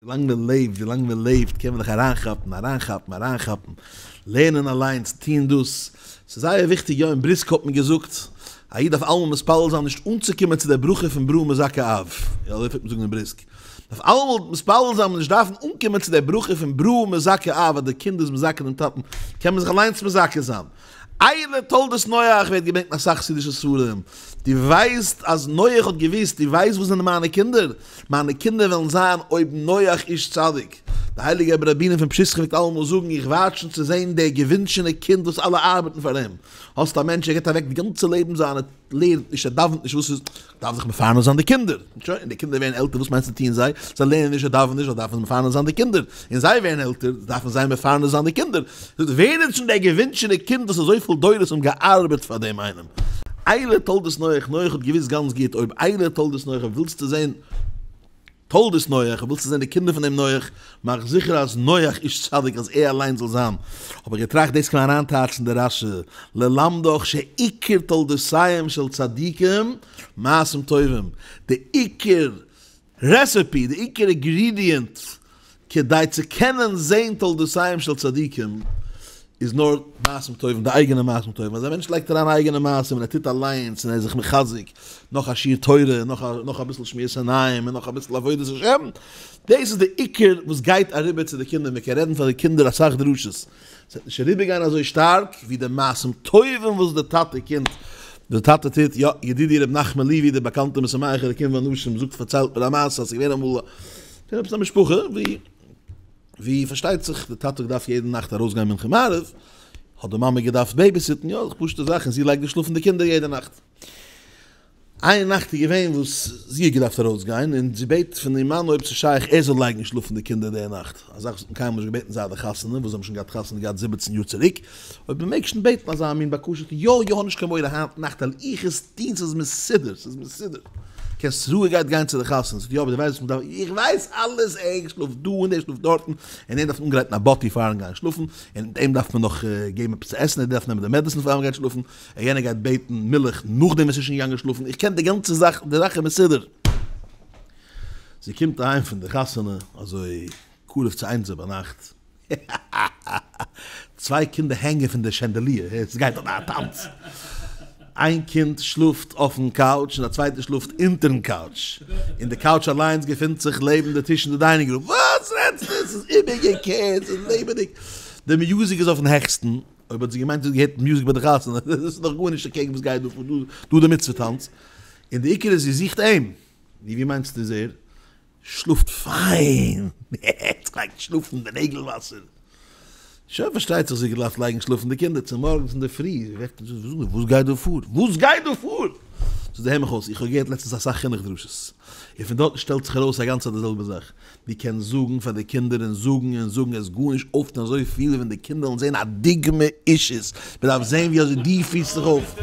ווילאנג מען לעבט, ווילאנג מען לעבט קען מען זיך אריינכאפן, אריינכאפן, אריינכאפן, לערנען אליינס, טון דאס, ס'איז זייער וויכטיג, יא אין בריסק האט מען געזאגט, א איד דארף אלעמאל מתפלל זיין נישט אנצוקומען צו דער ברכה פון ברא מזכה אב, יא אזוי פלעגט מען זאגן אין בריסק, דארף אלעמאל מתפלל זיין מען נישט דארפן אנקומען צו דער ברכה פון ברא מזכה אב אז די קינד איז מזכה דעם טאטן, קען מען זיך אליינס מזכה זיין. אלה תולדות נח ווערט געברענגט אין אסאך חסידישע ספרים, דו ווייסט אז נח האט געוואוסט, דו ווייסט וואס זענען מיינע קינדער? מיינע קינדער וועלן זיין אויב נח איש צדיק. די הייליגע רבי ר' בונם פון פשיסחא פלעגט אלעמאל זאגן, איך ווארט שוין צו זען דער געווינטשענע קינד וואס אלע ארבעטן פאר אים. האסט א מענטש ער געבט אוועק די גאנצע לעבן זיינע, לערנט נישט, ער דאווענט נישט, וואס איז? דארף זיך מפרנס זיין די קינדער. שוין, און די קינדער ווערן עלטער, וואס מיינסטו טוען זיי? זיי לערנען נישט, זיי דאווענען נישט, זיי דארפן מפרנס זיין די קינדער. און זיי ווערן עלטער, דארפן זיי מפרנס זיין די קינדער. זאגט, ווער איז שוין דער געווינטשענע קינד וואס אזויפיל דורות האבן געארבעט פאר דעם איינעם? אלה תולדות נח, נח האט געוואוסט גאנץ גוט, אויב אלה תולדות נח, אויב ווילסטו זען תולדות נח, ווילסטו זען די קינדער פון דעם נח, מאך זיכער אז נח איש צדיק, אז ער אליינס זאל זיין. האב איך געטראכט דאס קען מען אריינטייטשן די רשי, ללמדך שעיקר תולדותיהם של צדיקים מעשים טובים, די עיקר recipe, די עיקר ingredient כדי צו קענען זען תולדותיהם של צדיקים איז נאר מעשים טובים, די אייגענע מעשים טובים, אז א מענטש לייגט אריין אייגענע מעשים און ער טוט אליינס און ער איז זיך מחזק, נאך א שיעור תורה, נאך א נאך אביסל שמירת עיניים און נאך אביסל עבודת השם, דאס איז די עיקר וואס גייט אריבער צו די קינדער, מען קען רעדן פאר די קינדער אסאך דרשות, עס וועט נישט אריבערגיין אזוי שטארק ווי די מעשים טובים וואס די טאטע קומט, די טאטע טוט, יא, ידידי ר' נחמן ליווי דער באקאנטער משמח אלקים ואנשים זאגט פארציילט מיר א מעשה אז ס'איז געווען אמאל פון עפעס א משפחה ווי ווי פארשטייט זיך די טאטע האט געדארפט יעדע נאכט ארויסגיין מנחה מעריב, האט די מאמע געדארפט babysit ן, יא, פשוטע זאך, און זי לייגט געשלאפן די קינדער יעדע נאכט. איין נאכט איז געווען וואס זי האט געדארפט ארויסגיין, און זי בעט פון איר מאן אויב ס'איז שייך ער זאל לייגן שלאפן די קינדער די נאכט, א זאך וואס האט מען קיינמאל נישט געבעטן זייט די חתונה, וואס זיי האבן שוין געהאט חתונה געהאט זיבעצן יאר צוריק, אויב מ'מעג שוין בעטן אזא מין בקשה, יא יא האב נישט קיין מורא היינט נאכט וועל איך עס טון ס'איז מסודר ס'איז מסודר, קענסט רואיגערהייט גיין צו די חתונה, זאגט יא אבער דו ווייסט וואס מ'דארף, איך ווייס אלעס, ער שלאפט דא און ער שלאפט דארטן, און אים דארף מען אנגרייטן א באטי פארן גיין שלאפן, און אים דארף מען נאך געבן עפעס צו עסן, ער דארף נעמען די medicine פאר מ'גייט שלאפן, און יענער גייט בעטן מילך נאכדעם וואס ער איז שוין געגאנגען שלאפן, איך קען די גאנצע זאך, די זאך איז מסודר. זי קומט אהיים פון די חתונה אזוי קרוב צו איינס ביינאכט, צוויי קינדער הענגען פון די chandelier, עס גייט דארט א טאנץ, איין קינד שלאפט אויפן couch און א צווייטער שלאפט אונטערן couch, און די couch אליינס געפינט זיך לעבן די טיש אין די dining room, וואס רעדסטו, עס איז איבערגעקערט, עס איז לעבעדיג, די music איז אויפן העכסטן, אויב האט זי געמיינט זי האט געהערט music ביי די חתונה, דאס איז נאך גארנישט אקעגן וואס גייט דא פאר, דא די מצוה טאנץ, און די עיקר איז זי זוכט אים, נו ווי מיינסטו איז ער? שלאפט פיין, ער לייגט שלאפן די נעגל וואסער, שוין פארשטייט זיך זי האט געדארפט לייגן שלאפן די קינדער צומארגנס אינדערפרי, זי וועקט און זאגט וואס גייט דא פאר? וואס גייט דא פאר? זאגט זי הער מיך אויס, איך האב געהערט לעצטנס אסאך חינוך דרשות, און פון דארטן שטעלט זיך ארויס א גאנצע צייט די זעלבע זאך, דו קענסט זאגן פאר די קינדער און זאגן און זאגן עס גארנישט אויפטון אזוי פיל ווי ווען די קינדער וועלן זען א דוגמא אישית, מען דארף זען ווי אזוי דו פירסט זיך אויף.